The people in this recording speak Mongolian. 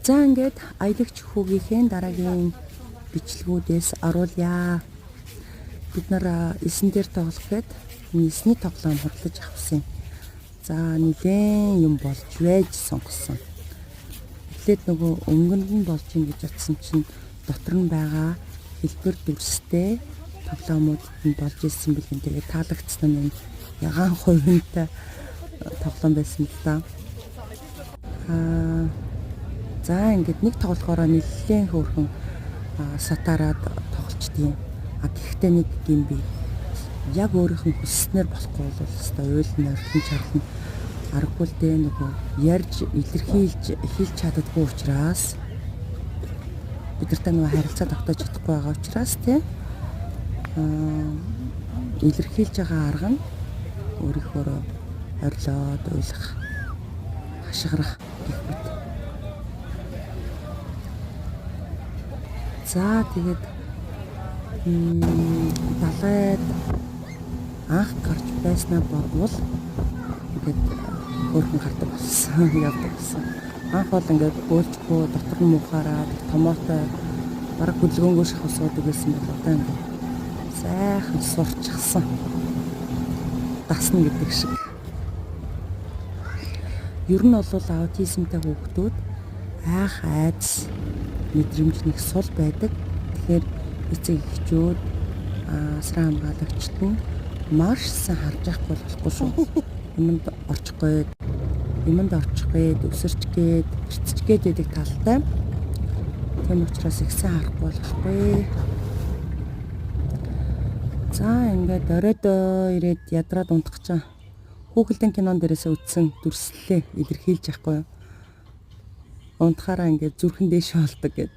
За, ингээд аялагч хүүгийнхээ дараагийн бичлэгүүдээс оруулъя. Бид нар эсэн дээр тоглох гээд энэ эсний тоглоом худалдаж авсан юм. За, нилээн юм болж байж сонгосон. Эхлээд нөгөө өнгөнд нь болж ийн гэж утсан чинь дотор нь байгаа хэлбэр дүрстэй тоглоомуудад нь болж исэн бэлэн. Тэгээд таалагдсан нь ягаан хувинтай тоглоом байсан л да. За, ингээд нэг тоглохоороо нэлээд хөөрхөн сатаарад тоглолчдیں۔ А гэхдээ нэг юм би яг өөрийнх нь хүсснээр болохгүй бол өстой уйл нь орхин чарлна, аргагүй л дээ, нөгөө ярьж илэрхийлж хэлж чаддаггүй учраас, бид нартай нөгөө харилцаа тогтоож чадахгүй байгаа учраас, тий, илэрхийлж байгаа арга нь өөрийнхөө орилоод уйлах, хашгирах гэх мэт. За, тэгээд далайд анх гарч байснаа бодвол ингээд хөөрхөн гардаг болсон, явдаг болсон. Анх бол ингээд бөөлжгүй, дотор нь муухаараа томоотой, бараг хөдөлгөөнгөө шахав суудаг байсан бол одоо ингээд сайхан сурчсан. Дасна гэдэг шиг. Ер нь бол аутизмтай хүүхдүүд айх айдас мэдрэмж нэг сул байдаг. Тэгэхээр эцэг эхчүүд, асран хамгаалагчид нь маш сайн харж байхгүй болохгүй шүү. Юмд орчих гээд, юмд орчих гээд, өсөрч гээд, бэртэж гээд байдаг талтай. Тийм учраас их сайн харахгүй болохгүй. За, ингээд оройд ирээд ядраад унтах гэж. Хүүхэлдэйн кинон дээрээс үтсэн дүрслэлээ илэрхийлж яахгүй юу? Унтахаараа ингээд зүрхэн дээшээ болдог гэд.